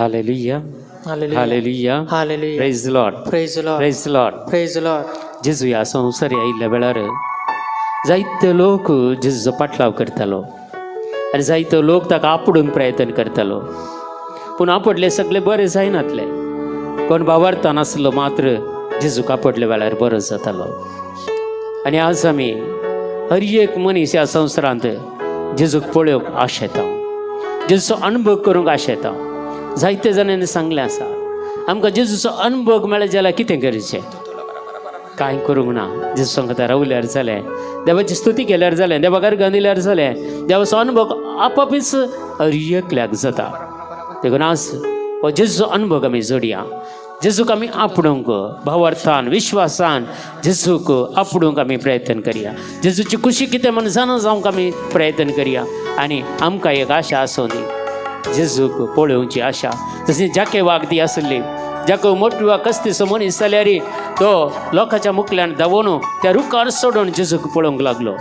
Hallelujah. Hallelujah. Hallelujah. Hallelujah. Praise the Lord. Praise Lord. Praise the Lord. Praise Lord. जेजू ह्या संवसारी आयिल्ल्या वेळार जायते लोक जेजूचो पाटलाव करतालो आनी जायतो लोक ताका आपडूंक प्रयत्न करतालो, पूण आपडले सगळे बरे जायनातले. कोण बावरता नासलो, मात्र जेजूक आपडल्या वेळार बरो जातालो. आनी आज आमी हर एक मनीस ह्या संवसारांत जेजूक पळोवंक आशेता, जेजूचो अणभव करूंक आशेता. जायते जाणांनी सांगलें आसा, आमकां जेजूचो अणभव मेळ्ळो जाल्यार कितें करचें? कांय करूंक ना. जेजू सांगता, रावल्यार जालें, देवाची स्तुती केल्यार जालें, देवाक अर्गां दिल्यार जालें. देवाचो अणभव आपापीच हर एकल्याक जाता. देखून आज हो जेजूचो अणभव आमी जोडया. जेजूक आमी आपडूंक भावार्थान, विश्वासान जेजूक आपडूंक आमी प्रयत्न करया. जेजूची खुशी कितें म्हण जाणा जावंक आमी प्रयत्न करया आनी आमकां एक आशा आसूं दी, जेजूक पळोवची आशा. जशी जाकेवाक ती आसली. जाको मोटवा कस्तीचो मनीस जाल्यार तो लोकांच्या मुखल्यान धांवून त्या रुखार सोडून जेजूक पळोवंक लागलो.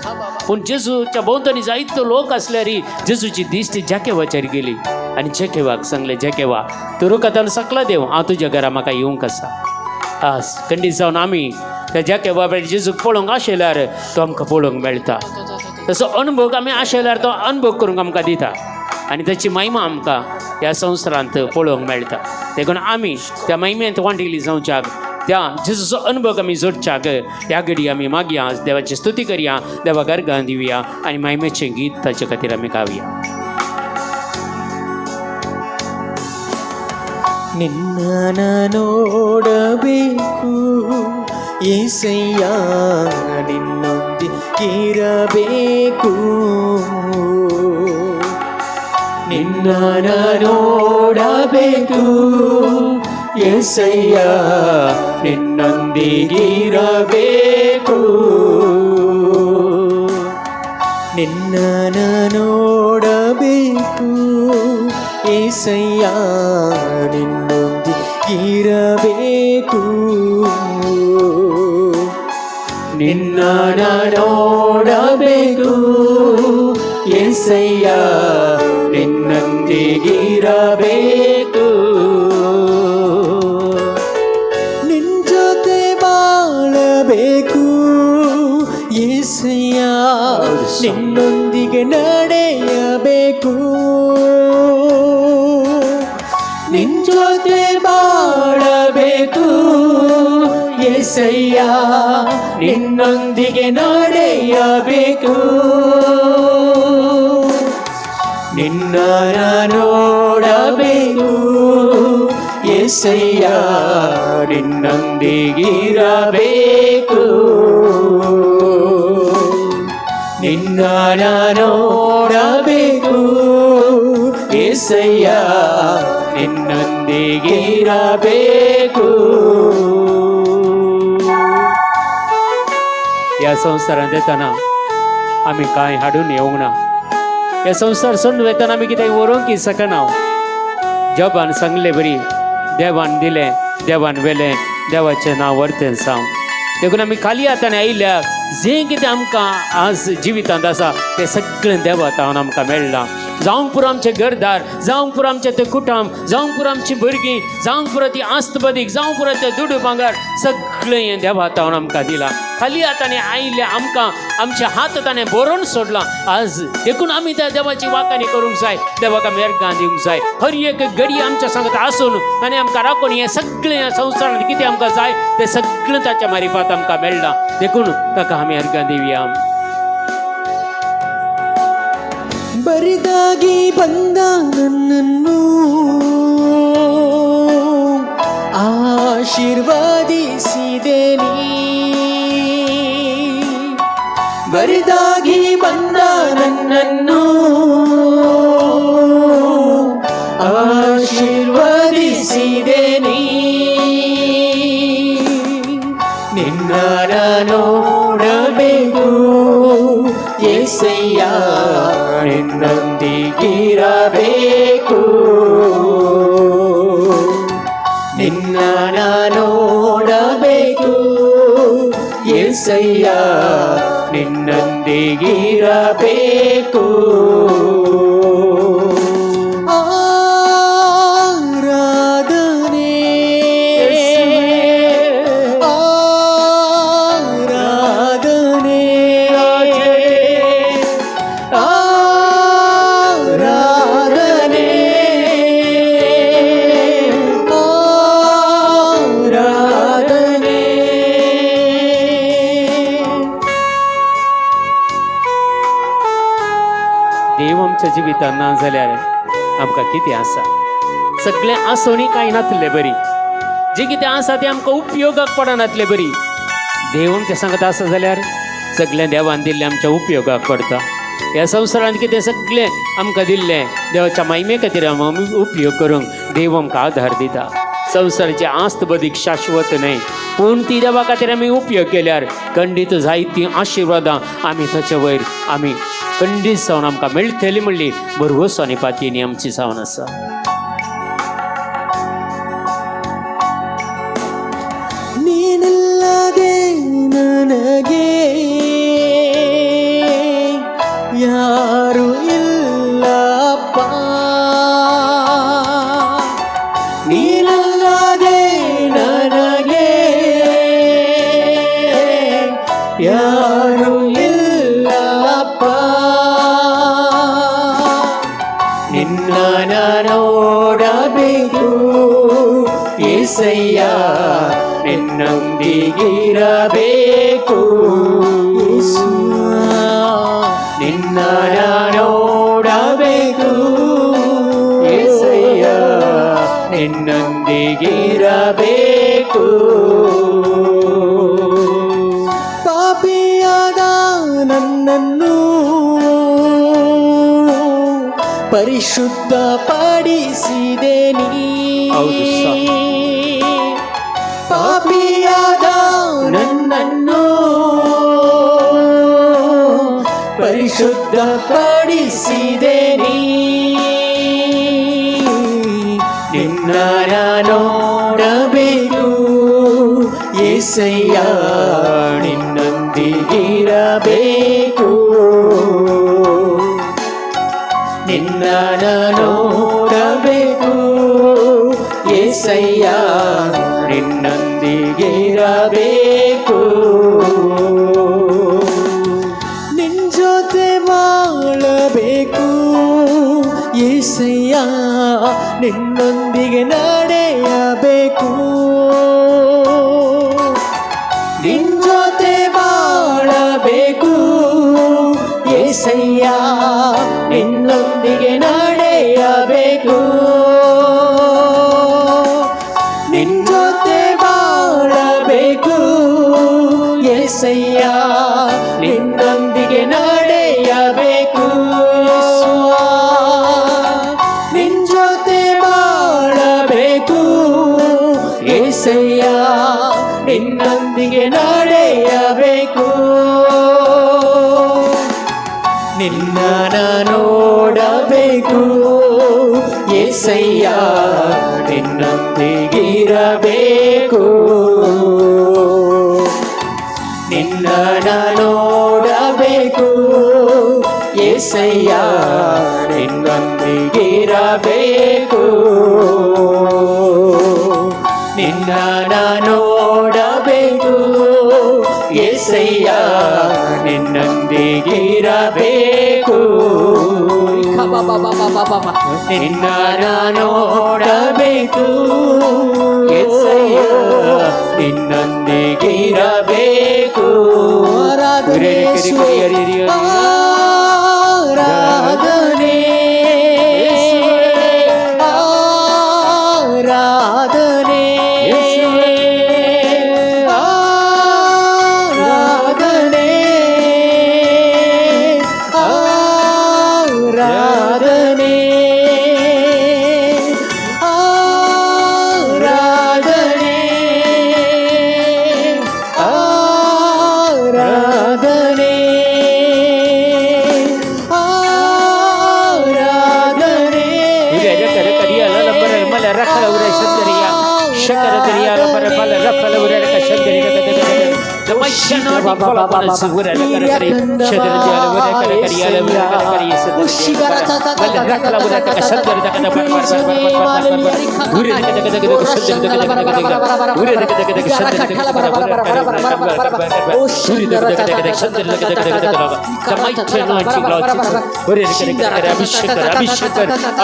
पूण जेजूच्या भोंवतणी जायतो लोक आसल्यार जेजूची दिश्टी जाकेवाचेर गेली आनी जेकेवाक सांगलें, जेकेवा, तूं रुखांतल्यान सकला देव, हांव तुज्या घरा म्हाका येवंक आसा. आज खंडीत जावन आमी त्या जाकेवा जेजूक पळोवंक आशिल्ल्यार तो आमकां पळोवंक मेळटा. तसो अणभव आमी आशिल्ल्यार तो अणभव करूंक आमकां दिता आनी ताची महिमा आमकां ह्या संवसारांत पळोवंक मेळटा. देखून आमी त्या महिमेंत वांटिल्ली जावच्याक, त्या जेजूचो अणभव आमी जोडच्याक ह्या घडी आमी मागया. देवाची स्तुती करया, देवाक अर्गां दिवया आनी महिमेचें गीत ताचे खातीर आमी गावया. ನಿನ್ನ ನೋಡಬೇಕು ಏಸಯ್ಯ, ನಿನ್ನೊಂದಿಗಿರಬೇಕು. ನಿನ್ನ ನೋಡಬೇಕು ಏಸಯ್ಯ, ನಿನ್ನೊಂದಿಗಿರಬೇಕು. ನಿನ್ನ ನೋಡಬೇಕು ಏಸಯ್ಯ, ನಿನ್ನೊಂದಿಗಿರಬೇಕು. ನಿನ್ನ ನೋಡಬೇಕು ಏಸಯ್ಯ, ನಿನ್ನೊಂದಿಗಿರಬೇಕು. ನಿನ್ ಜೊತೆ ಬಾಳಬೇಕು ಏಸಯ್ಯ, ನಿನ್ನೊಂದಿಗೆ ನಡೆಯಬೇಕು. ನಿನ್ ಜೊತೆ ಬಾಳಬೇಕು ಏಸಯ್ಯ, ನಿನ್ನೊಂದಿಗೆ ನಡೆಯಬೇಕು. ನಿನ್ನ ನೋಡಬೇಕು ಏಸಯ್ಯ, ನಿನ್ನೊಂದಿಗಿರಬೇಕು. ನಿನ್ನ ನೋಡಬೇಕು ಏಸಯ್ಯ, ನಿನ್ನೊಂದಿಗಿರಬೇಕು. ह्या संवसारांत येतना आमी कांय हाडून येवंक ना. हे संवसार सोडून वतना आमी कितें व्हरूंक शकना. जबान सांगले बरी, देवान दिलें, देवान व्हेलें, देवाचें नांव वर्तें जावं. देखून आमी खाली हातान आयिल्ल्या जें कितें आमकां आज जिवितांत आसा तें सगळें देवा तावन आमकां मेळ्ळां. जावंक पुरो आमचें घरदार, जावंक पुरो आमचें तें कुटुंब, जावंक पुरो आमची भुरगीं, जावंक पुरो ती आस्त बदीक, जावंक पुरो तें दुडू भांगर, सगळें हें देवा तावन आमकां दिलां. खाली हातांनी आयिल्ल्या आमकां आमच्या हात ताणें बरोवन सोडलां आज. देखून आमी त्या देवाची वाखाणी करूंक जाय, देवाक आमी अर्गां दिवंक जाय. हर एक घडी आमच्या सांगत आसून ताणें आमकां राखून हें सगळें ह्या संवसारांत कितें आमकां जाय तें सगळें ताच्या मारिफात आमकां मेळ्ळां. देखून ताका आमी अर्गां दिवया. ಬರಿದಾಗಿ ಬಂದ ನನ್ನನ್ನು ಆಶೀರ್ವದಿಸಿದೆ ನೀ. ಬರಿದಾಗಿ ಬಂದ ನನ್ನನ್ನು ಆಶೀರ್ವದಿಸಿದೆ ನೀ. ನಿನ್ನ ನೋಡಬೇಕು ಏಸಯ್ಯ, ನಿನ್ನೊಂದಿಗಿರಬೇಕು. ನಿನ್ನ ನೋಡಬೇಕು ಏಸಯ್ಯ, ನಿನ್ನೊಂದಿಗಿರಬೇಕು. जिवितांत ना जाल्यार आमकां कितें आसा? सगळें आसूनय कांय नातलें बरी. जें कितें आसा तें आमकां उपयोगाक पडनातलें बरी. देव आमच्या सांगत आसा जाल्यार सगळें देवान दिल्लें आमच्या उपयोगाक पडटा. ह्या संवसारांत कितें सगळें आमकां दिल्लें देवाच्या मायमे खातीर आमी उपयोग करूंक देव आमकां आधार दिता. संवसाराची आस्त बदीक शाश्वत न्हय, पूण ती देवा खातीर आमी उपयोग केल्यार खंडीत जायतीं आशिर्वादां आमी ताचे वयर आमी खंडीत जावन आमकां मेळटली म्हणली भरवंसो आनी पातयेनी आमची जावन आसा. ನೀನಿಲ್ಲದೆ ನನಗೆ ಯಾರು ಇಲ್ಲಪ್ಪ, ನೀನಲ್ಲದೆ ನನಗೆ ಯಾರು ಇಲ್ಲಪ್ಪ. ನಿನ್ನ ನೋಡಬೇಕು ಏಸಯ್ಯ, ನಿನ್ನೊಂದಿಗಿರಬೇಕು ನಿನ್ನ ನೋಡಬೇಕು ಏಸಯ್ಯ, ನಿನ್ನೊಂದಿಗಿರಬೇಕು. ಪಾಪಿಯಾದ ನನ್ನನ್ನು ಪರಿಶುದ್ಧ ಪಡಿಸಿದೆ ನೀ. ಹೌದು ಸರ್. ಪಾಪಿಯಾದ ನನ್ನನ್ನು ಪರಿಶುದ್ಧ ಪಡಿಸಿದೆ ನೀ. ನಿನ್ನ ನೋಡಬೇಕು ಏಸಯ್ಯ, ನಿನ್ನೊಂದಿಗಿರಬೇಕು. ನಿನ್ನ ನೋಡಬೇಕು ಏಸಯ್ಯ, ನಿನ್ನೊಂದಿಗಿರಬೇಕು. ನಿನ್ ಜೊತೆ ಬಾಳಬೇಕು ಏಸಯ್ಯ, ನಿನ್ನೊಂದಿಗೆ ನಡೆಯಬೇಕು. ನಿನ್ ಜೊತೆ ಬಾಳಬೇಕು ಏಸಯ್ಯ, ನಿನ್ನೊಂದಿಗೆ ನಡೆಯಬೇಕು. ನಿನ್ ಜೊತೆ ಬಾಳಬೇಕು ಏಸಯ್ಯ, ನಿನ್ನೊಂದಿಗೆ ನಡೆಯಬೇಕು. ನಿನ್ ಜೊತೆ ಬಾಳಬೇಕು ಏಸಯ್ಯ, ನಿನ್ನೊಂದಿಗೆ ನಡೆಯಬೇಕು. ನಿನ್ನ ನೋಡಬೇಕು ಏಸಯ್ಯ, ನಿನ್ನೊಂದಿಗಿರಬೇಕು. ನಿನ್ನ ನೋಡಬೇಕು ಏಸಯ್ಯ, ನಿನ್ನೊಂದಿಗಿರಬೇಕು. ನಿನ್ನ ನೋಡಬೇಕು ಏಸಯ್ಯ, ನಿನ್ನೊಂದಿಗಿರಬೇಕು. ನಿನ್ನ ನೋಡಬೇಕು ಏಸಯ್ಯ, ನಿನ್ನೊಂದಿಗಿರಬೇಕು. ಆರಾಧನೆ ಯೇಸುವೇ, ಆರಾಧನೆ, ಆರಾಧನೆ, ಆರಾಧನೆ, ಆರಾಧನೆ, ಆರಾಧನೆ, ಆರಾಧನೆ, ಆರಾಧನೆ.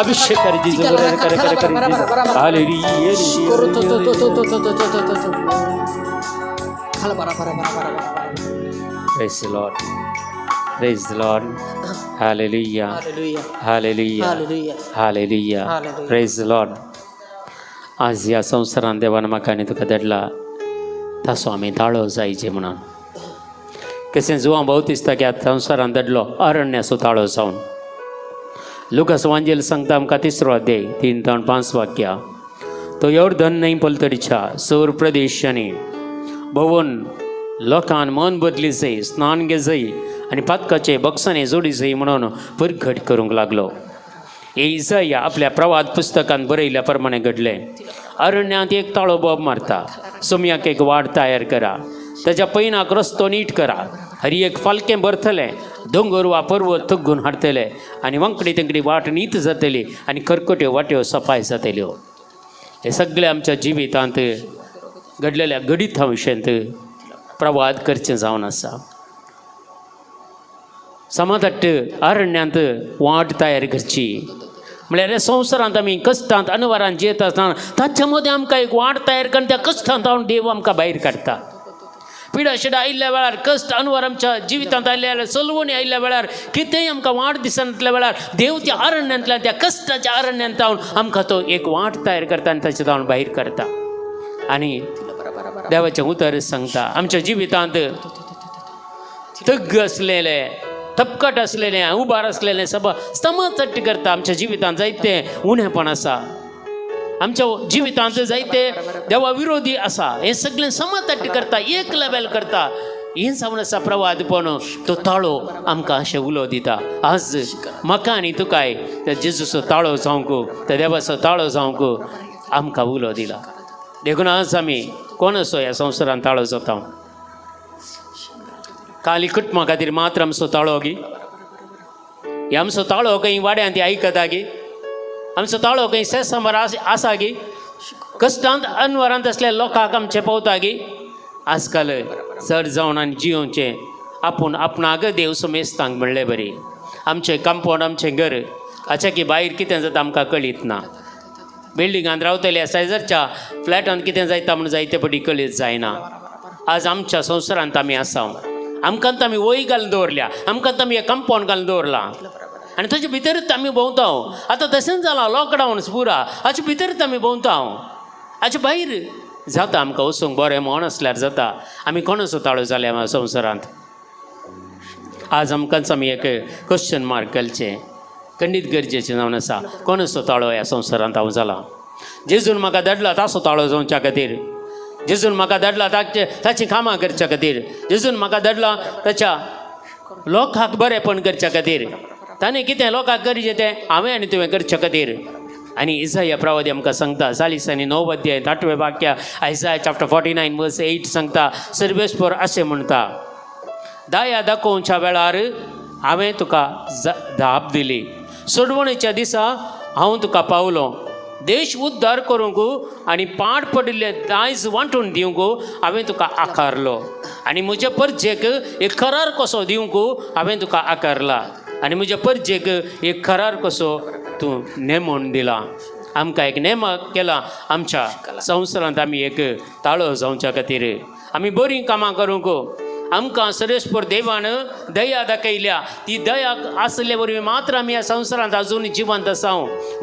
अभिषेक Praise the Lord. Praise Lord. Hallelujah. Hallelujah. Hallelujah. Hallelujah. Hallelujah. Hallelujah. Praise Lord. आज ह्या संवसारान देवान म्हाका आनी तुका धाडला ताचो आमी ताळो जायचे म्हणून. कशें जुवां भोव दिसता की आतां संवसारान धाडलो अरण्याचो ताळो जावन. लुकास वांजेल सांगता आमकां तिसरो अध्याय 3 ते 5 वाक्या, तो योर्दन न्हंय पलतडीच्या सौर प्रदेशांनी भोंवन लोकान मन बदली जाय, स्नान घेजय आनी पातकाचे बक्षाने जोडी जाय म्हणून परगट करूंक लागलो. हे इजाया आपल्या प्रवाद पुस्तकान बरयल्या प्रमाणे घडलें. अरण्यांत एक ताळो बोब मारता, सोम्याक एक वाट तयार करा, ताच्या पैनाक रस्तो नीट करा, हरी एक फालकें भरतलें, दोंगर वा पर्वत थुग्गून हाडटले आनी वांकडी तेंकडी वाट नीत जातली आनी खरखट्यो वाट्यो सफाय जातल्यो. हे सगळे आमच्या जिवितांत घडलेल्या घडिता विशयांत प्रवाद करचें जावन आसा. समाधाट अरण्यांत वाट तयार करची म्हळ्यार संवसारांत आमी कश्टांत अनवरांत जियेत आसतना ताच्या मदें आमकां एक वाट तयार करून त्या कश्टांत हांव देव आमकां भायर काडटा. पिडा शिडा आयिल्ल्या वेळार, कश्ट अनवर आमच्या जिवितांत आयिल्ल्या वेळार, सलवणी आयिल्ल्या वेळार, कितेंय आमकां वाट दिसनातल्या वेळार देव त्या अरण्यांतल्यान, त्या कश्टाच्या अरण्यांत जावन आमकां तो एक वाट तयार करता आनी ताचे जावन भायर करता. आनी देवाचें उतर सांगता आमच्या जिवितांत तग्ग आसलेले, तपकट आसलेलें, उबार आसलेलें सभा समचट्ट करता. आमच्या जिवितांत जायते उणेपण आसा, आमच्या जिवितांत जायते देवा विरोधी आसा, हें सगळें समतट्ट करता, एक लेवल करता. हें जावन आसा प्रवादपण. तो ताळो आमकां अशें उलो दिता. आज म्हाका आनी तुकाय त्या जेजूचो ताळो जावंक, त्या देवाचो ताळो जावंक आमकां उलो दिला. देखून आज आमी कोण असो ह्या संवसारांत ताळो जाता? काली कुटुंबा खातीर मात्र आमचो ताळो गी? हे आमचो ताळो खंय वाड्यांत आयकता गी? आमचो ताळो खंय सेसंबर आसा गी? कश्टांत अनवरांत आसल्या लोकांक आमचें पावता गी? आजकाल चड जावन आनी जियोवचें आपूण आपणाक देव समेस्तांक म्हणले बरी. आमचें कंपावंड, आमचें घर हाच्या की भायर कितें जाता आमकां कळीत ना. बिल्डिंगांत रावतल्या शेजारच्या फ्लॅटांत कितें जायता म्हूण जायते पटी कळीत जायना. आज आमच्या संवसारांत आमी आसा, आमकां आमी वय घालून दवरल्या, आमकां आमी एक कंपावंड घालून दवरलां आनी ताचे भितरूच आमी भोंवता. आतां तशेंच जालां, लॉकडावन पुरा हाचे भितरूच आमी भोंवता. हाचे भायर जाता आमकां वचूंक बरें म्हण आसल्यार जाता. आमी कोणाचो ताळो जाल्या संवसारांत? आज आमकांच आमी एक क्वेश्चन मार्क घालचें खंडीत गरजेचें जावन आसा. कोणाचो ताळो ह्या संवसारांत हांव जाला? जेजून म्हाका धाडला ताचो ताळो जावच्या खातीर, जेजून म्हाका धाडला ताचीं कामां करच्या खातीर, जेजून म्हाका धाडला ताच्या लोकांक बरेंपण करच्या खातीर, ताणें कितें लोकांक करचें तें हांवें आनी तुवें करच्या खातीर. आनी इजाया प्रवादी आमकां सांगता 49 अध्याय 8वें वाक्य, आयजाया चॅप्टर 49 वर्स 8 सांगता, सर्वेस्पर अशें म्हणटा, दया दाखोवच्या वेळार हांवें तुका धाप दिली, सोडवणेच्या दिसा हांव तुका पावलो, देश उद्धार करूंक आनी पाड पडिल्ले दायज वांटून दिवंक हांवें तुका आकारलो, आनी म्हज्या परजेक एक करार कसो दिवंक हांवें तुका आकारला, आनी म्हज्या परजेक एक करार कसो तूं नेमून दिला. आमकां एक नेम केला आमच्या संवसारांत आमी एक ताळो जावच्या खातीर, आमी बरीं कामां करूंक आमकां सर्वेस्पर देवान दया दाखयल्या. ती दया आसले वरवीं मात्र आमी ह्या संवसारांत अजून जिवंत आसा.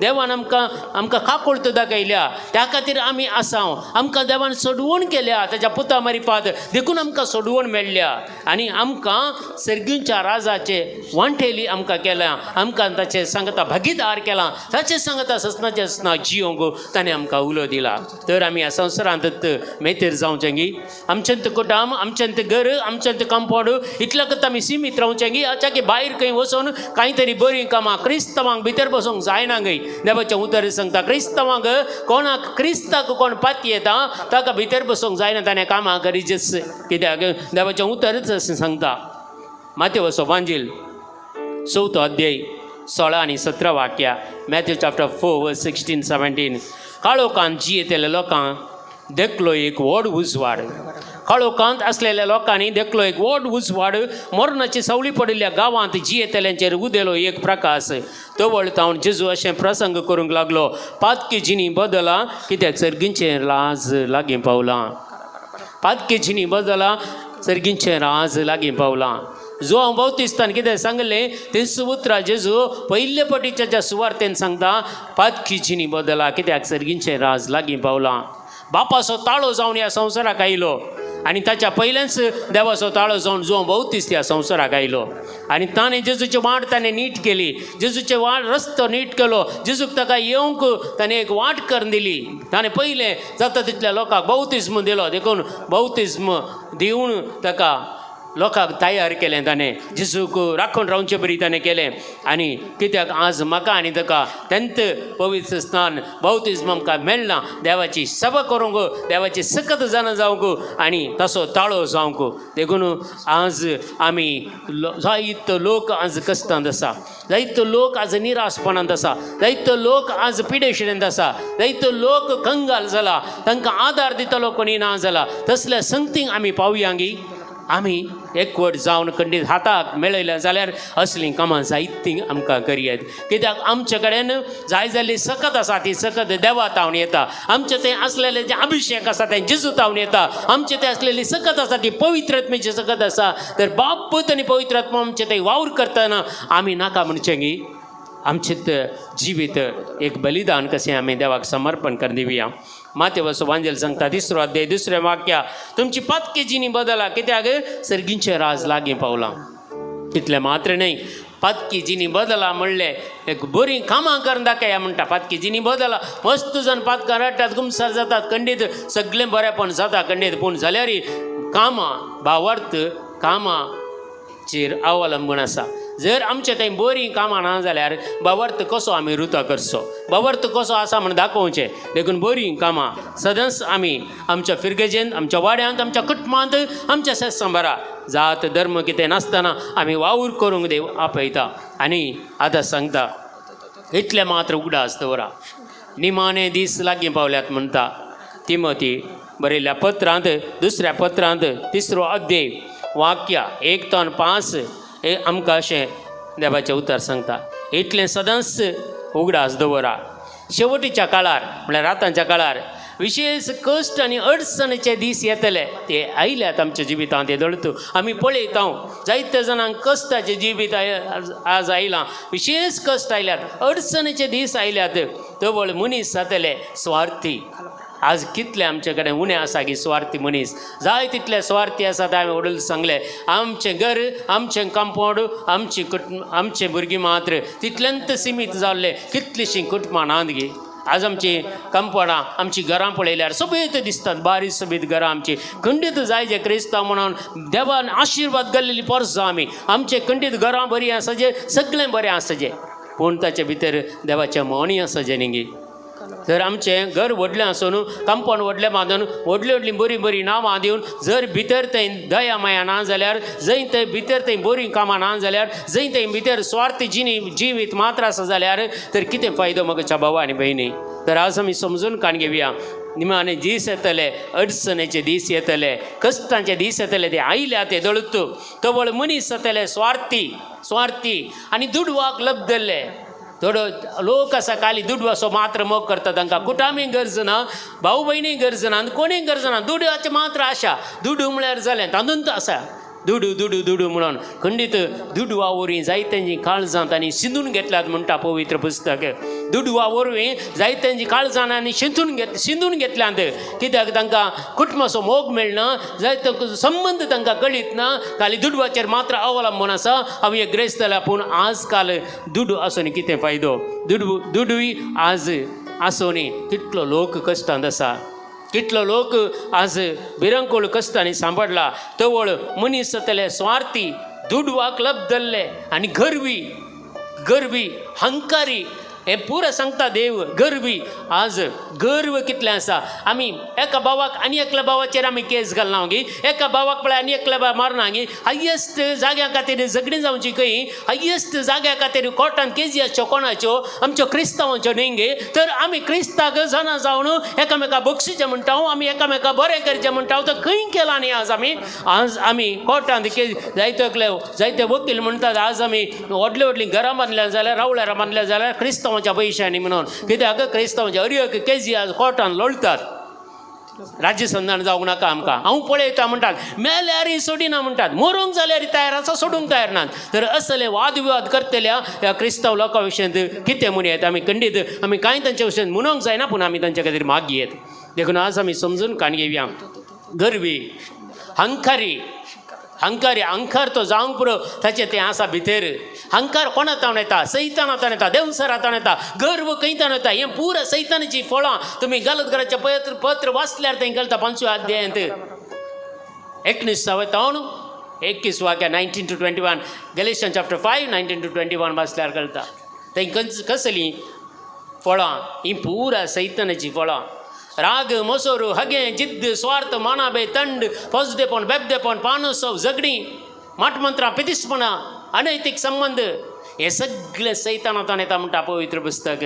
देवान आमकां आमकां काकुळट दाखयल्या, त्या खातीर आमी आसा. आमकां देवान सोडवण केल्या ताच्या पुता मारिफात, देखून आमकां सोडवण मेळ्ळ्या आनी आमकां सर्गींच्या राजाचे वांटेली आमकां केल्या. आमकां ताचे सांगता भागीदार केला, ताचे सांगता ससनाचे ससना जियोंक ताणें आमकां उलो दिला. तर आमी ह्या संवसारांत मेतेर जावचें गी? आमच्यांत कुटाम, आमच्यांत घर, आमच्यांत कंपावंड इतल्याकच आमी सिमीत रावचें गी? हाच्या की भायर खंय वचून कांय तरी बरीं कामां क्रिस्तांवांक भितर बसूंक जायना गय. देवाचें उतर सांगता क्रिस्तांवांक कोणाक क्रिस्ताक कोण पातयेता ताका भितर बसूंक जायना, ताणें कामां करीचेच. कित्याक देवाचें उतरच अशें सांगता. मातेवचो वांजील 4 अध्याय 16 आनी 17 वाक्या, मॅथ्यू चॅप्टर 4 वर्स 16 17. काळोखांत जियेतल्या लोकांक देखलो एक व्हड उजवाड, काळोखांत आसलेल्या लोकांनी देखलो एक व्हड उजवाड, मरणाची सावळी पडिल्ल्या गांवांत जियेतल्यांचेर उदेलो एक प्रकाश. तवळ तावन जेजू अशें प्रसंग करूंक लागलो, पातकी जिणी बदला कित्याक सर्गींचें राज लागीं पावलां. पातकी जिणी बदला सर्गींचें राज लागीं पावलां. जो हांव बावतिस्तान कितें सांगलें तेंच उतरां जेजू पयले पटीच्या ज्या सुवार्तेन सांगता, पातकी जिणी बदला, कित्याक सर्गींचें राज लागीं पावलां. बापाचो ताळो जावन ह्या संवसाराक आयलो आनी ताच्या पयलेंच देवाचो ताळो जावन जो बावतिस्त ह्या संवसाराक आयलो आनी ताणें जेजूची वाट ताणें नीट केली, जेजूचे वाट रस्तो नीट केलो, जेजूक ताका येवंक ताणें एक वाट करून दिली. ताणें पयलें जाता तितल्या लोकांक बावतिज्म दिलो, देखून बावतिज्म दिवन ताका लोकांक तयार केलें ताणें, जेजूक राखून रावचे बरी ताणें केलें. आनी कित्याक आज म्हाका आनी ताका तेंत पवित्र स्थान बावतिज्म आमकां मेळना देवाची सेवा करूंक, देवाची सकत जाणा जावंक आनी तसो ताळो जावंक. देखून आज आमी जायतो लोक आज कश्टांत आसा, जायतो लोक आज निराशपणांत आसा, जायतो लोक आज पिडेशिणेंत आसा, जायतो लोक कंगाल जाला, तांकां आदार दितलो कोणी ना जाला. तसल्या संगतींक आमी पावया गी? आमी एकवट जावन खंडीत हाताक मेळयलें जाल्यार असलीं कामां जायतीं आमकां करयेत. कित्याक आमचे कडेन जाय जाल्ली सकत आसा, ती सकत देवा तावन येता. आमचें तें आसलेलें जें अभिशेक आसा तें जेजू तावन येता. आमचें तें आसलेली सकत आसा ती पवित्र आत्म्याची सकत आसा. तर बाप पूत आनी पवित्र आत्मा आमचें तें वावर करतना आमी नाका म्हणचें गी? आमचें जिवीत एक बलिदान कशें आमी देवाक समर्पण कर दिवया. मातेवसो वांजेल सांगता तिसरो अध्याय दुसरें वाक्य, तुमची पातकी जिणी बदला, कित्याक सर्गींचें राज लागीं पावलां. तितलें मात्र न्हय, पातकी जिणी बदला म्हणलें एक बरीं कामां करून दाखया म्हणटा. पातकी जिणी बदला, मस्त जावन पातकां रडटात, गुमसार जातात, खंडीत सगळें बरेंपण जाता खंडीत, पूण जाल्यार कामां भावार्थ कामाचेर अवलंबून आसा. जर आमचे थंय बरीं कामां ना जाल्यार भावार्थ कसो आमी रुता करचो, भावार्थ कसो आसा म्हण दाखोवचें. देखून बरीं कामां सदांच आमी आमच्या फिरगेजेंत, आमच्या वाड्यांत, आमच्या कुटुंबांत, आमच्या शेतसंबारा जात धर्म कितें नासतना आमी वावर करूंक देव आपयता. आनी आतां सांगता इतलें मात्र उगडास दवरा, निमाणे दीस लागीं पावल्यात म्हणटा. तिमोती बरयल्ल्या पत्रांत दुसऱ्या पत्रांत तिसरो अध्याय वाक्य 1 ते 5 हे आमकां अशें देवाचें उतर सांगता, इतलें सदांच उगडास दवरा, शेवटीच्या काळार म्हळ्यार रातांच्या काळार विशेश कश्ट आनी अडचणीचे दीस येतले. ते आयल्यात आमच्या जिवितांत, ते दळत आमी पळयता. जायत्या जाणांक कश्टाचें जिवीत आज आयलां, विशेश कश्ट आयल्यात, अडचणीचे दीस आयल्यात. तवळ मनीस जातले स्वार्थी. आज कितले आमचे कडेन उणें आसा की स्वार्थी मनीस, जाय तितले स्वार्थी आसात. हांवें वडील सांगलें, आमचें घर, आमचें कंपावंड, आमची आमचें भुरगीं मात्र तितल्यांत सिमीत जाल्लें. कितलींशीं कुटुंबां नात गी? आज आमची कंपावंडां, आमची घरां पळयल्यार सोबीत दिसतात, बारीक सोबीत घरां आमची. खंडीत जाय जे क्रिस्तांव म्हणून देवान आशिर्वाद घाल्लेली पोरसां आमी. आमचे खंडीत घरां बरीं आसा जे, सगळें बरें आसा जे, पूण ताचे भितर देवाचें मौनी आसा जें न्ही. जर आमचें घर व्हडलें आसून, कंपावंड व्हडलें बांदून, व्हडलीं व्हडलीं बरीं बरीं नांवां दिवन जर भितर थंय दया माया ना जाल्यार, जंय थंय भितर थंय बरीं कामां ना जाल्यार, जंय थंय भितर स्वार्थी जिणी जिवीत मात्र आसा जाल्यार तर कितें फायदो म्हज्या भावा आनी भयणी? तर आज आमी समजून काण घेवया, निमाणे दीस येतले, अडचणेचे दीस येतले, कश्टांचे दीस येतले, ते आयल्या ते दळत. तवळ मनीस जातले स्वार्थी, स्वार्थी आनी दुडवाक लब्दल्ले. थोडो लोक आसा खाली दुडवाचो मात्र मोग करता, तांकां कुटामी गरज ना, भाव भयणी गरज ना आनी कोणीय गरज ना, दुडवाची मात्र आशा. दुडू म्हळ्यार जालें तातूंत आसा दुडू दुडू दुडू म्हणून. खंडीत दुडवा वरवीं जायत्यांची काळजां तांणी शिंदून घेतल्यात म्हणटा पवित्र पुस्तक. दुडवा वरवीं जायत्यांची काळजां आनी शिंदून घेतल्यांत. कित्याक तांकां कुटुंबाचो मोग मेळना, जायतो संबंद तांकां कळीत ना, खाली दुडवाचेर मात्र अवलंबून आसा. हांव एक ग्रेस्त जाल्यार, पूण आज काल दुडू आसून कितें फायदो? दुडू दुडूय आज आसून कितलो लोक कश्टांत आसा, कितलो लोक आज भिरंकूळ कश्टांनी सांपडला. तवळ मनीस जातले स्वार्थी, दुडवाक लब्दल्ले आनी गर्वी, गर्वी, हंकारी. हें पुरो सांगता देव. गर्वी, आज गर्व कितलें आसा. आमी एका भावाक आनी एकल्या भावाचेर आमी केस घालना गी, एका भावाक पळय आनी एकल्या भाव मारना गी. हायेस्ट जाग्या खातीर झगडीं जावची खंय, हायेस्ट जाग्या खातीर कोर्टान केजी आसच्यो कोणाच्यो? आमच्यो क्रिस्तांवांच्यो न्ही गे? तर आमी क्रिस्ताक जाणा जावन एकामेका बक्षिचें म्हणटा, आमी एकामेका बरें करचें म्हणटा, तर खंय केलां न्ही आज आमी? आज आमी कोर्टांत केज जायते एकले जायते वकील म्हणटात, आज आमी व्हडलीं व्हडलीं घरां बांदल्या जाल्यार, रावळेरां बांदल्या जाल्यार क्रिस्तांवाच्या पयशांनी म्हणून. कित्याक क्रिस्तांवाच्या हर एक केजी आज कोर्टान लोळटात. राज्यसंधान जावंक नाका आमकां, हांव पळयता म्हणटात, मेल्यारय सोडिना म्हणटात, मरूंक जाल्यार तयार आसा, सोडूंक तयार नात. तर असले वादविवाद करतल्या ह्या क्रिस्तांव लोकां विशयांत कितें म्हणूं येता? आमी खंडीत आमी कांय तांच्या विशयांत म्हणूंक जायना, पूण आमी तांच्या खातीर मागी येत. देखून आज आमी समजून काण घेवया. गर्वी, हंकारी, हंकारी, हंकार तो जावंक पुरो, ताचें तें आसा भितर. हंकार कोणा तावन येता? सैताना तावन येता, देंवसरा तावन येता. गर्व खंय तावन येता? हें पुरा सैतानाची फळां. तुमी गलतकाराचें पत्र पत्र वाचल्यार थंय कळटा, 5व्या अध्यायांत 19व्या तावन 21 वाक्या, 19 to 21, Galatian chapter 5, 19 to 21 वाचल्यार कळटा थंय कसलीं फळां हीं पुरा सैतानाचीं फळां. राग, मोसोर, हगें, जिद्द, स्वार्थ, मानाबे, तंड, फौजदेपण, बेबदेपण, पानोत्सव, झगडीं, माटमंत्रां, पितिसपणां, अनैतीक संबंद, हे सगळे सैतानांतल्यान येता म्हणटा पवित्र पुस्तक.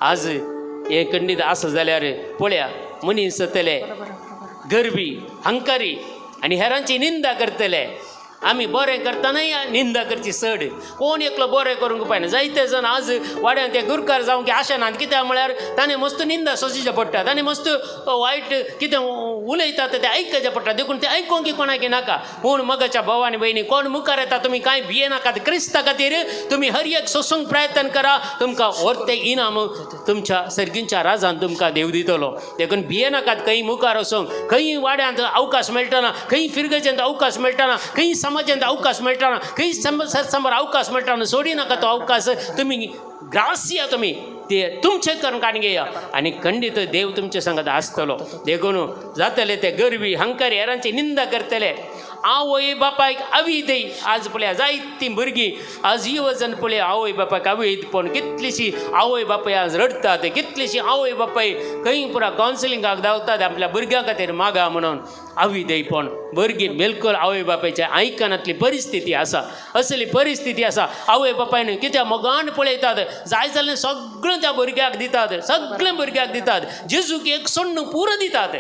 आज हें खंडीत आसा जाल्यार पळया, मनीस जातले गर्वी, हंकारी आनी हेरांची निंदा करतले. आमी बरें करतनाय निंदा करची चड. कोण एकलो बरें करूंक उपाय ना. जायते जाण आज वाड्यान ते गुरकार जावंक आशा नात. कित्याक म्हळ्यार ताणें मस्त निंदा सोंसचें पडटा, ताणें मस्त वायट कितें उलयता तें आयकचें पडटा. देखून तें आयकोंक कोणाक नाका. पूण मगाच्या भाव आनी भयणी, कोण मुखार येता, तुमी कांय भियेनाकात. क्रिस्ता खातीर तुमी हर एक सोंसूंक प्रयत्न करा. तुमकां व्हरते इनाम तुमच्या सर्गींच्या राजान तुमकां देव दितलो. देखून भियेनाकात खंय मुखार वचूंक. खंय वाड्यांत अवकाश मेळटना, खंय फिरगजेंत अवकाश मेळटना, खंय समाजांत अवकाश मेळटना, खंय समर अवकाश मेळटना, सोडी नाका तो अवकाश. तुमी ग्रासिया, तुमी ते तुमचे करून काण घेया आनी खंडीत देव तुमचे संगत आसतलो. देखून जातले ते गर्वी, हंकारी, हेरांची निंदा करतले, आवय बापायक अविधेय. आज पळया जायतीं भुरगीं, आज युवजन पळया, आवय बापायक अविधपण. कितलीशी आवय बापाय आज रडटात, कितलीशी आवय बापाय खंय पुरा कावन्सिलिंगाक धांवतात आपल्या भुरग्यां खातीर मागा म्हणून. अविधेयपण, भुरगीं बिलकुल आवय बापायच्या आयकनातली परिस्थिती आसा, असली परिस्थिती आसा. आवय बापायन कित्याक मोगान पळयतात, जाय जाल्यार सगळें त्या भुरग्याक दितात, सगळें भुरग्याक दितात, जेजूक एक सोण्ण पुरो दितात.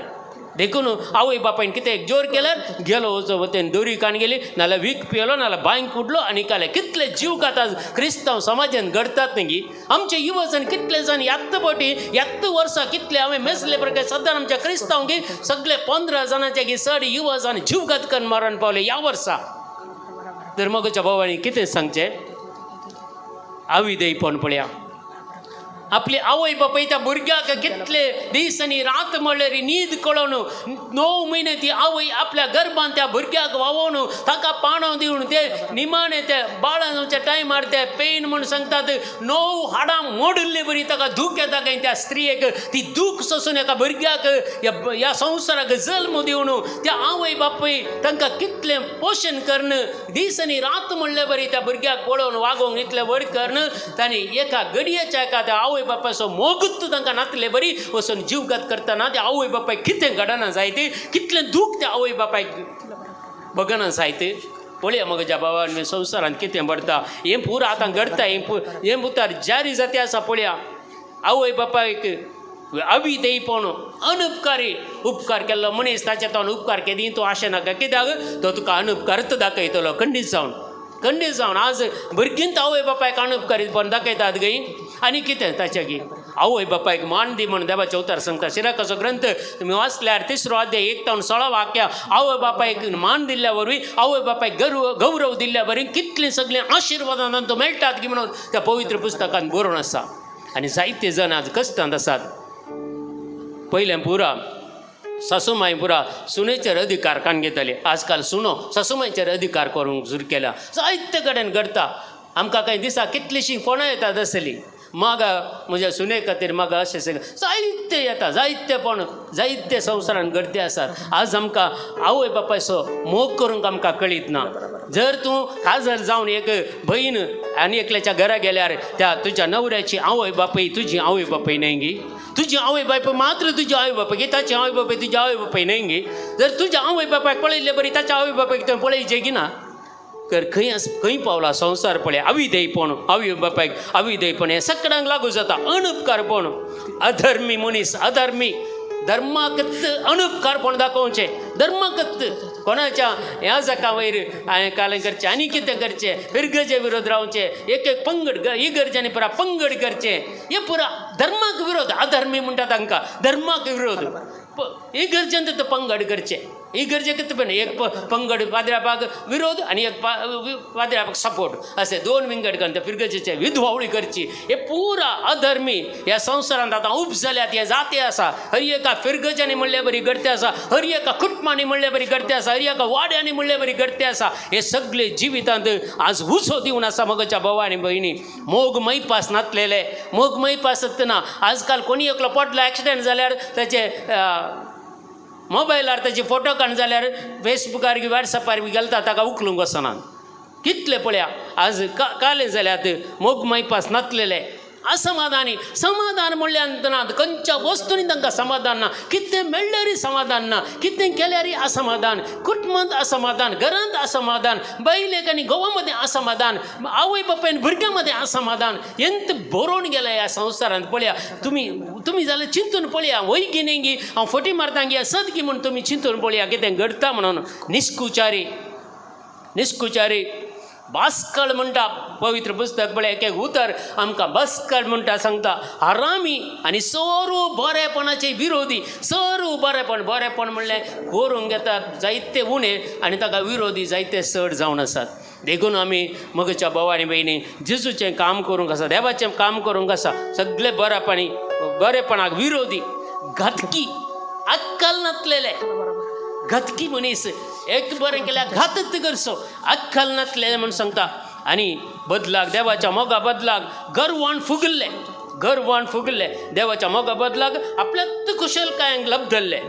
देखून आवय बापायन कितें एक जोर केल्यार गेलो, वचो वतेन दोरी काण गेली, नाल्यार वीख पियलो, नाल्यार बांयक उडलो आनी काले. कितले जीव खातात क्रिस्तांव समाजान घडतात न्ही. आमचे युवजन कितले जाण यात्त पटी यात्त वर्सां कितले हांवें मेजले प्रकार सद्दां आमच्या क्रिस्तांव की सगळे 15 जाणांचे की चड युवजन जीवघात करून मरण पावले ह्या वर्सा. तर मगच्या भावांनी कितें सांगचें? अविधेयपण पळया, आपली आवय बापाय त्या भुरग्याक कितले दीस आनी रात म्हणल्यार न्हीद कळोवन 9 म्हयने ती आवय आपल्या गर्भान त्या भुरग्याक वावोवन, ताका पाणो दिवन, ते निमाणे ते बाळां जावच्या टायमार ते पेन म्हूण सांगतात, 9 हाडां मोडिल्ले बरी ताका दूख येता काय त्या स्त्रियेक. ती दूख सोसून एका भुरग्याक ह्या ह्या संवसाराक जल्म दिवन त्या आवय बापूय तांकां कितलें पोशण करून, दीस आनी रात म्हणले बरी त्या भुरग्याक पळोवन वागोवंक इतलें व्हड करून, तांणी एका घडयेच्या एका त्या आवय बापायचो मोगूच तांकां नातले बरी वचून जीवघात करतना त्या आवय बापायक कितें घडना जायत? कितलें दूख त्या आवय बापायक बगना जायत? पळया म्हज्या भावान, संवसारांत कितें घडता हें पुरा आतां घडता. हें हें उतार जारी जाती आसा. पळया, आवय बापायक अविधेयपण, अनुपकारी. उपकार केल्लो मनीस ताच्या तोंड उपकार केदी तूं आशें नाका, कित्याक तो तुका अनुपकारच दाखयतलो खंडीत जावन, खंडीत जावन. आज भुरगीं आवय बापायक अनुपकारीपण दाखयतात गई आनी कितें ताच्या गी. आवय बापायक मान दी म्हण देवाचें उतर सांगता. शिराकाचो ग्रंथ तुमी वाचल्यार 3रो अध्याय 1 तावन 16 वाक्या, आवय बापायक मान दिल्ल्या वरवीं, आवय बापायक गौरव दिल्ल्या वरवीं कितलीं सगळीं आशिर्वादां तांकां मेळटात की म्हणून त्या पवित्र पुस्तकांत बरोवन आसा. आनी जायते जाण आज कश्टांत आसात. पयलें पुरा सासूमाय पुरा सुनेचेर अधिकार काण घेताले. आजकाल सुनो सासूमायचेर अधिकार करूंक सुरू केल्या. जायते कडेन घडता. आमकां कांय दिसा कितलीशीं फोणां येतात आसली, मागा म्हज्या सुने खातीर म्हाका अशें सगळें जायते येता. जायते पण जायते संवसारान घडते आसात. आज आमकां आवय बापायचो मोग करूंक आमकां कळीत ना. जर तूं काजर जावन एक बहीण आनी एकल्याच्या घरा गेल्यार त्या तुज्या नवऱ्याची आवय बापूय तुजी आवय बापूय न्हय गी? तुजी आवय बापूय मात्र तुजी आवय बापूय की ताची आवय बापूय तुजी आवय बापूय न्हय गी? जर तुज्या आवय बापायक पळयल्ले बरी ताच्या आवय बापायक तुवें पळयचें की ना? तर खंय आस, खंय पावला संवसार पळय. अविधेयपण, आवय बापायक अविधेयपण हें सगळ्यांक लागू जाता. अनुपकारपण, अधर्मी मनीस, अधर्मी, धर्माकत अनुपकारपण दाखोवचें, धर्माकत कोणाच्या ह्या जाका वयर हांवें कालें करचें आनी कितें करचें, फिरगजे विरोध रावचें, एक एक पंगड इगर्जांनी पुरा पंगड करचें, हें पुरा. धर्माक विरोध, अधर्मी म्हणटा तांकां, धर्माक विरोध. इगर्जेंत ते पंगड करचे, इगर्जेक पण एक पंगड पाद्र्यापाक विरोध आनी एक पाद्र्यापाक सपोर्ट, असे दोन विंगड करून त्या फिरगजेचे विधवावळी करची. हे पुरा अधर्मी ह्या संवसारांत आतां उब जाल्यात. हे जाती आसा, हर एका फिरगजांनी म्हणले बरी घडते आसा, हर एका कुटुंबांनी म्हणले बरी घडते आसा, हर एका वाड्यांनी म्हणले बरी घडते आसा. हे सगळे जिवितांत आज उजो दिवन आसा. मगच्या भाव आनी भयणी, मोग मैपास नातलेले, मोग मैपास ना. आजकाल कोणी एकलो पडलो, एक्सिडेंट जाल्यार ताचे मोबायलार ताचे फोटो काड जाल्यार फेसबुकार बी वॉट्सॅपार बी घालता, ताका उखलूंक वचना. कितले पळया आज काले जाल्यात, मोग मैपास नातलेले, असमाधानी. समाधान म्हणल्यार ना, खंयच्या वस्तूंनी तांकां समाधान ना. कितें मेळ्ळ्यारय समाधान ना, कितें केल्यारय असमाधान. कुटुंबांत असमाधान, घरांत असमाधान, बायलेक आनी घोवा मदें असमाधान, आवय बापायन भुरग्यां मदें असमाधान. एंत बरोवन गेल्या ह्या संवसारांत पळया तुमी. तुमी जाल्यार चिंतून पळया, वय गी न्ही गी, हांव फटी मारता गी, सत गी म्हूण तुमी चिंतून पळया कितें घडटा म्हणून. निस्कुचारी, निस्कुचारी, बास्कळ म्हणटा पवित्र पुस्तक. पळय, एक एक उतर आमकां बास्कळ म्हणटा सांगता. हरामी आनी सर्व बरेपणाचे विरोधी. सर्व बरेपण, बरेपण म्हणलें करूंक घेतात जायते उणें आनी ताका विरोधी जायते चड जावन आसात. देखून आमी मगच्या भाव आनी भयणी, जेजूचें काम करूंक आसा, देवाचें काम करूंक आसा. सगळे बरेपणी, बरेपणाक विरोधी, घातकी, अक्कल नातलेले, घातकी मनीस. एक बरें केल्यार घातच करचो, अक्कल नातलेले म्हूण सांगता. आनी बदलाक, देवाच्या मोगा बदलाक गर्वान फुगल्ले, गर्वान फुगल्ले. देवाच्या मोगा बदलाक आपल्याच कुशलकायांक लब्धल्ले,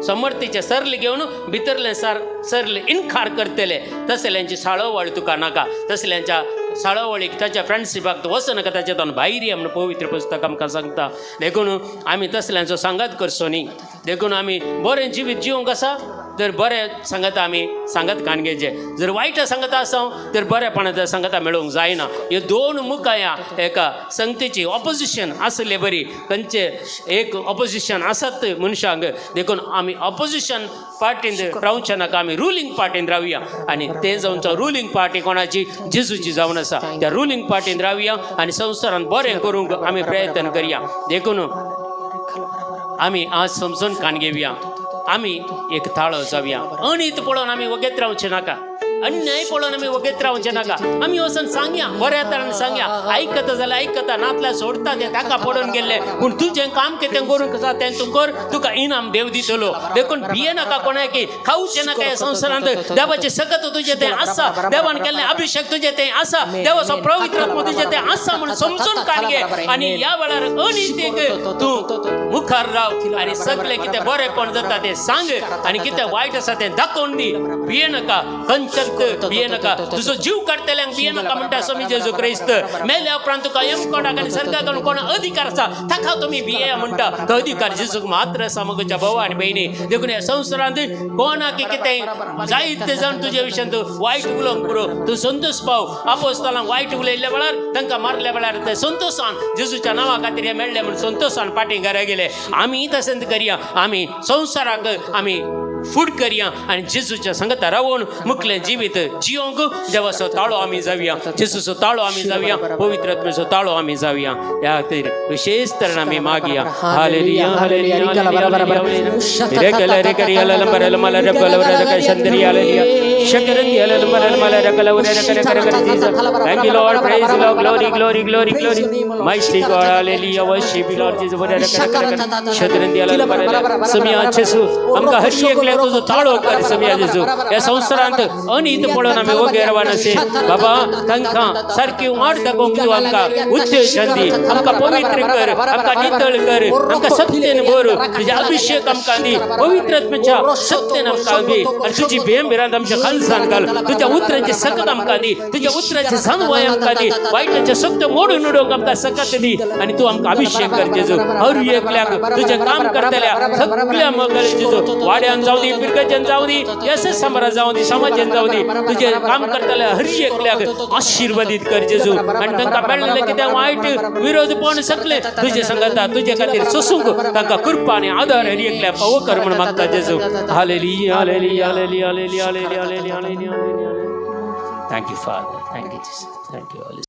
समर्थीचे सरले घेवन भितरले सार सरले इनकार करतले. तसल्यांची साळोवळ तुका नाका. तसल्यांच्या साळोवळीक, ताच्या फ्रेंडशिपाक तूं वचनाका, नाका, ताच्या भायर ये म्हूण पवित्र पुस्तक आमकां सांगता. देखून आमी तसल्यांचो सांगात करचो न्ही. देखून आमी बरें जिवीत जिवंक आसा तर बरें सांगता आमी सांगत कान घेवचें. जर वायट सांगता आसा तर बरेपणाचें सांगता मेळोवंक जायना. ह्यो दोन मुखाया एका संगतीची ऑपोजिशन आसले बरी, खंयचे एक ऑपोजिशन आसात मनशांक. देखून आमी ऑपोजिशन पार्टीन रावचे नाका, आमी रुलींग पार्टीन रावया. आनी ते जावन रुलींग पार्टी कोणाची? जेजूची जावन आसा. त्या रुलींग पार्टीन रावया आनी संवसारान बरें करूंक आमी प्रयत्न करया. देखून आमी आज समजून कान घेवया, आमी एक ताळो जावया. अनीत पळोवन आमी वगेत रावचे नाका, अन्याय पळोवन आमी वगेत रावचे नाका. आमी वचून सांगया, बऱ्या तरान सांगया. आयकता जाल्यार आयकता, नातल्यार सोडटा ते, ताका पडून गेल्ले. पूण तुजें काम कितें करूंक आसा तें तूं कर, तुका इनाम देव दितलो. देखून भिये नाका कोणाक, खावचें नाका. ह्या संवसारांत देवाचें सकत तुजें तें आसा, देवान केल्लें अभिशेक तुजें तें आसा, देवाचो पवित्र आत्मो तुजें तें आसा म्हणून समजून कान घे. आनी ह्या वेळार अनितीक तूं मुखार राव आनी सगळें कितें बरेंपण जाता तें सांग आनी कितें वायट आसा तें दाखोवन दी. भिये नाका, खंयच्याच भिये नाका. तुजो जीव काडटल्यांक भिये नाका म्हणटा स्वामी जेजू क्रिस्त. मेल्या उपरांत तुका यमकोणाक आनी सर्गाक कोण अधिकार आसा ताका तुमी भिये म्हणटा. तो अधिकार जेजूक मात्र आसा, मगच्या भाव आनी भयणी. देखून ह्या संवसारांत कोणाक कितें जायते जाण तुजे विशयान तूं वायट उलोवंक पुरो, तूं संतोष पाव. आपोस्तलांक वायट उलयल्ल्या वेळार, तांकां मारल्या वेळार ते संतोषान जेजूच्या नांवा खातीर हे मेळ्ळे म्हूण संतोषान फाटीं घरा गेले. आमी तशेंच करया. आमी संवसाराक आमी फूड करया आनी जेजूच्या संगता रावून मुखलें जिवीत जियोंक देवाचो ताळो आमी जावया, जेजूचो ताळो आमी जावया, पवित्र आत्म्याचो ताळो आमी जावया. ह्या खातीर विशेष तरेन आमी मागया. Hallelujah, hallelujah, hallelujah. रेकले रेकरी हालेलुया शकरन Thank you, Lord. Praise the Lord. Glory, glory, glory, glory. Mighty God. Hallelujah. Worship you, Lord Jesus. समिया जेसू, आमकां हर एकल्याक तुजो ताळो कर. समिया जेजू, ह्या संवसारांत अनीत पळोवन आमी वगैरे रावनासे बाबा. तांकां सारकी वाट दाखोवंक तूं आमकां उत्तेजन दी. आमकां पवित्र कर, आमकां नितळ कर, आमकां सत्तेन भर. तुजे अभिषेक आमकां दी, पवित्र आत्म्याच्या सत्तेन आमकां दी आनी तुजी भेम भिरांत आमच्या खालसान घाल. तुज्या उतरांची सकत आमकां दी, तुज्या उतराची जाणवाय आमकां दी. वायटाचे सक्त मोडून उडोवंक आमकां सकत दी आनी तूं आमकां अभिषेक कर जेजू. हर एकल्याक तुजें काम करतल्या सगळ्या मगल जेजू, वाड्यान जावं दी, फिरगजेन जावं दी, येस समारा जावं दी, समाजेन जावं दी, तुजें काम करतल्या हर एकल्याक आशीर्वादीत कर जेजू. आनी तांकां मेळ्ळें कितें वायट विरोधपण सगळें तुजे संगता तुजे खातीर सोसूंक तांकां कृपा आनी आदार हर एकल्याक पावो कर म्हूण मागता जेजू. Hallelujah, hallelujah, hallelujah, hallelujah, hallelujah, hallelujah, hallelujah. Thank you, Father. Thank you, Jesus. Thank you, Holy